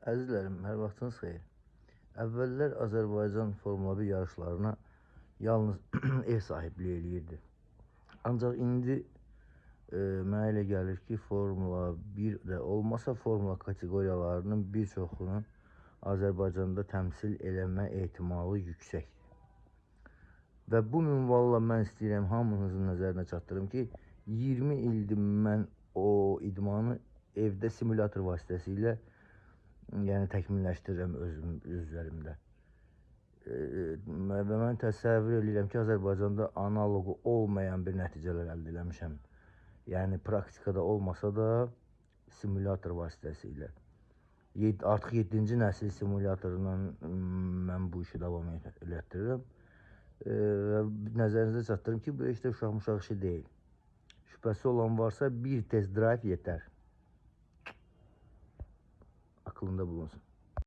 Əzizlərim, hər vaxtınız xeyir. Əvvəllər Azərbaycan Formula 1 yarışlarına yalnız ev sahibliyi eləyirdi. Ancaq indi mənə elə gəlir ki, Formula 1 də olmasa Formula kateqoriyalarının bir çoxunu Azərbaycanda təmsil eləmə ehtimalı yüksəkdir. Və bu minvalla mən istəyirəm hamınızın nəzərinə çatdırım ki, 20 ildir mən o idmanı evdə simulyator vasitəsilə, yəni təkmilləşdirirəm özüm üzərimdə. Və mən təsəvvür eləyirəm ki, Azərbaycanda analoqu olmayan bir nəticələr əldə eləmişəm. Yəni praktikada olmasa da simulyator vasitəsilə. Artıq 7-ci nəsil simulyatorla mən bu işi davam elətdirirəm. Və nəzərinizə çatdırım ki, bu heç də uşaq-muşaq işi deyil. Şübhəsi olan varsa bir test drive yetər. Aklında bulunsun.